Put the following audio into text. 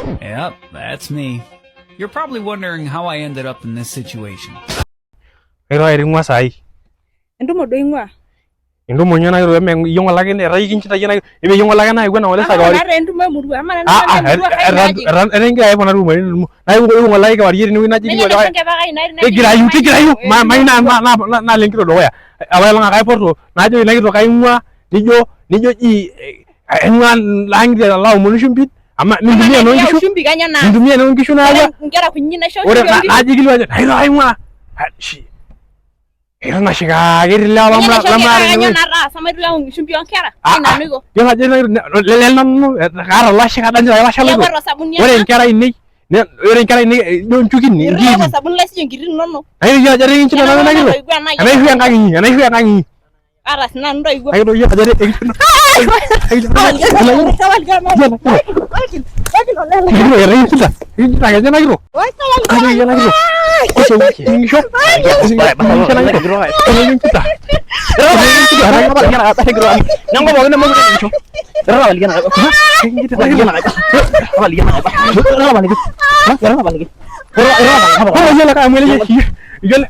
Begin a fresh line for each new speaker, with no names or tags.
Yep, that's me. You're probably wondering how I ended up in this situation.
Kairo aing'ua saai.
Entumo duo ing'ua.
Entumo nyoo nakiro eme iyie ng'ole ake etaa iyie kinchita iyie nakiro eme iyie ng'ole ake nayawua ena ng'ole saa
Amaa
kewarie.
naa entumo emurua, amaa
Ah,
naa
ah,
entumo emurua kai naajing.
etaa egira ake kuna tumoritin naa iku ng'ole ake kewarie tenewueji naji
Nejia
kipuo
naa enkepakai natii najing
kigirayu kigirayu mayieu nalo enkito dukuya apailong ake aipoto najoki ina kitok kaing'ua nijo nijo ji aing'ua lang'itie alo aomonu shumbi ama mintumia noo nkishu
Shumbi kanyoo naa.
mintumia noo nkishu nayawua
Nkera kunyi naisho
ore
shumbi oonkishu.
naji kilikuwa ajo nairo aing'ua eton ashikaki etii lewa
Kanyoo naisho
lamurare
nkera kanyoo
tenewueji.
nataasa maitoki ayau shumbi oonkera.
Ah,
Kai nanu aiko.
Yiolo ajo lele nanu kaata olashe kadanyita ake olashe
Iyau
laito.
ata osabuni
Ore
ena.
inkera ainei ore inkera ainei ijo nchukini
Itu iyau
inkiitin.
osabuni laisujie nkiitin inonok.
Naa iyiolo ajo etaa ekinchida nanu ena kitok. Enaishu enkang inyi, enaishu enkang inyi.
Kaata sinanu intoiwuo.
Naa iyiolo ajo ekinchida. Etaa ekinchida, ekinchida kenya ena kitok. Kajo ena kitok. Ekincho, ekincho ena kitok. Ekinchida. Iyiolo